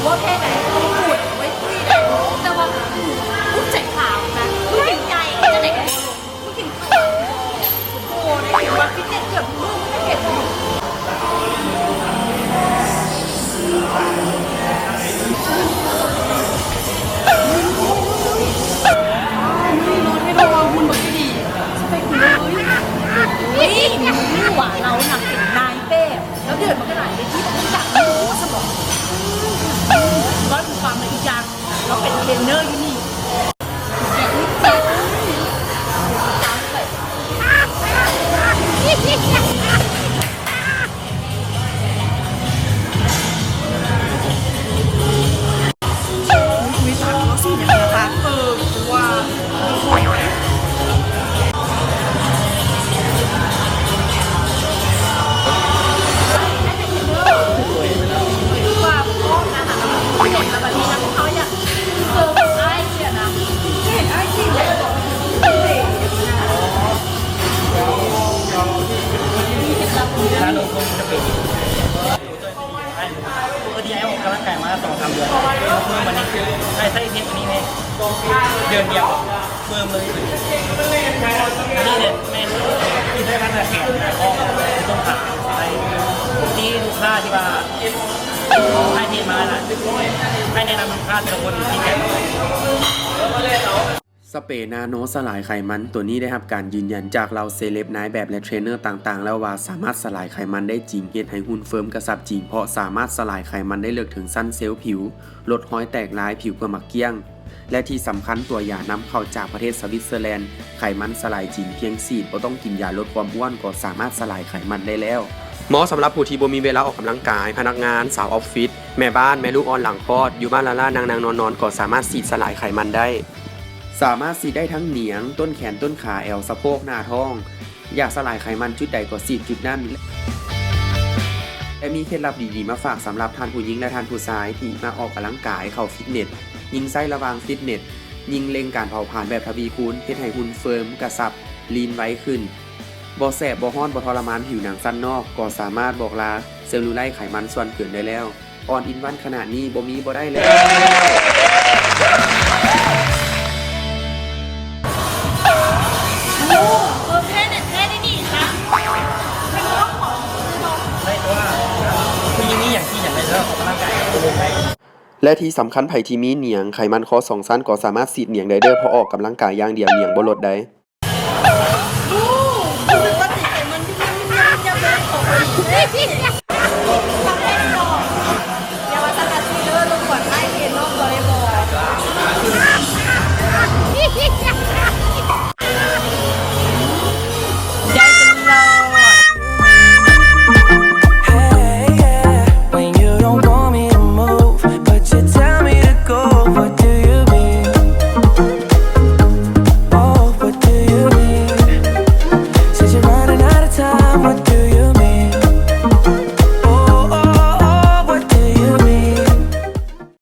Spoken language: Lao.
ບໍ່ແທ້ໃດ ກູດໄວ້ຄຸຍໄດ້ ແຕ່ວ່າກູອຸດໃສ່ຂາວນະ ມຶງເປັນໃຫຍ່ຈັ່ງໃດກໍບໍ່ລົງ ມຶງກິນເຂົ້າ ໂອ້ ໄດ້ເຫັນວ່າຟິດເນສເກືອບເບິ່ງບໍ່ເຫັນ ນອນໃຫ້ລະວັງ ຮຸ່ນບໍ່ດີ ສະເປັກກູເລີຍ ເອີຍ ຮູ້ວ່າລາວນະເປັນນາຍແບບ ລາວເດີນມາຂະໜາດເວທີ ມັນຈັກຮູ້ສະບອກ ເວົ້າເຖິງຄວາມລະອີກຢ່າງ ລາວເປັນເທຣນເນີຢູ່ນີ້ ປົກກະຕິອ້າຍອອກກຳລັງກາຍມາສອງສາມເດືອນ ມື້ວັນນີ້ອ້າຍໃຊ້ເພຈອັນນີ້ແນ່ ເດືອນດຽວເຟີມເລີຍ ອັນນີ້ແຫຼະແມ່ນທີ່ໃຊ້ງານແຂນ ແລ້ວກໍຕົ້ນຂາ ໃຊ້ທີ່ລູກຄ້າທີ່ວ່າອ້າຍເພຈມານະ ອ້າຍແນະນຳລູກຄ້າແຕ່ລະຄົນທີ່ແຂນ ສະເປນາໂນສະຫຼາຍໄຂມັນ ໂຕນີ້ໄດ້ຮັບການຢືນຢັນຈາກເຫຼົ່າເຊເລັບ ນາຍແບບ ແລະ ເທຣນເນີຕ່າງໆແລ້ວວ່າ ສາມາດສະຫຼາຍໄຂມັນໄດ້ຈິງ, ເຮັດໃຫ້ຫຸ່ນເຟີມກະຊັບຈິງ ເພາະສາມາດສະຫຼາຍໄຂມັນໄດ້ເລິກເຖິງຊັ້ນເຊວຜິວ, ລົດຮອຍແຕກລາຍ, ຜິວເພື່ອໝັກກ້ຽງ ແລະ ທີ່ສຳຄັນ ຕົວຢານຳເຂົ້າຈາກປະເທດສະວິດເຊີແລນ, ໄຂມັນສະຫຼາຍຈິງ, ພຽງສີດ, ບໍ່ຕ້ອງກິນຢາລົດຄວາມອ້ວນ ກໍສາມາດສະຫຼາຍໄຂມັນໄດ້ແລ້ວ. ເໝາະສຳລັບຜູ້ທີ່ບໍ່ມີເວລາອອກກຳລັງກາຍ, ພະນັກງານ, ສາວອອບຟິດ, ແມ່ບ້ານ, ແມ່ລູກອ່ອນຫຼັງຄອດ, ຢູ່ບ້ານລ້າໆນັ່ງໆນອນໆ ກໍສາມາດສີດສະຫຼາຍໄຂມັນໄດ້. ສາມາດສີດໄດ້ທັງໜຽງ, ຕົ້ນແຂນ, ຕົ້ນຂາ, ແອວ, ສະໂພກ, ໜ້າທ້ອງ. ຢາກສະຫຼາຍໄຂມັນຈຸດໃດກໍສີດຈຸດນັ້ນ. ແລະ ມີເຄັດລັບດີໆມາຝາກສຳລັບທ່ານຜູ້ຍິງ ແລະ ທ່ານຜູ້ຊາຍທີ່ມັກອອກກຳລັງກາຍ, ເຂົ້າຟິດເນັດ. ຍິ່ງໃຊ້ລະຫວ່າງຟິດເນັດ, ຍິ່ງເລັ່ງການເຜົາຜານແບບທະວີຄູນ, ເຮັດໃຫ້ຫຸ່ນເຟີມ, ກະຊັບ, ລີນໄວຂຶ້ນ. ບໍ່ແສບ, ບໍ່ຮ້ອນ, ບໍ່ທໍລະມານຜິວໜັງຊັ້ນນອກ, ກໍສາມາດບອກລາເຊວລູໄລໄຂມັນສ່ວນເກີນໄດ້ແລ້ວ. ອອນອິນວັນຂະໜາດນີ້ບໍ່ມີບໍ່ໄດ້ແລ້ວ. ໂອ້ ເອີ ແທ້ແທ້ນີ້ ໄດ້ຕົວະ ຜູ້ຍິງນີ້ ຢາກກິນຫຍັງໄດ້ເດີ ອອກກຳລັງກາຍ ແລະ ທີ່ສຳຄັນ ໃຜທີ່ມີໜຽງ ໄຂມັນຄໍສອງຊັ້ນ ກໍສາມາດສີດໜຽງໄດ້ເດີ ເພາະອອກກຳລັງກາຍຢ່າງດຽວ ໜຽງບໍ່ລົດໄດ.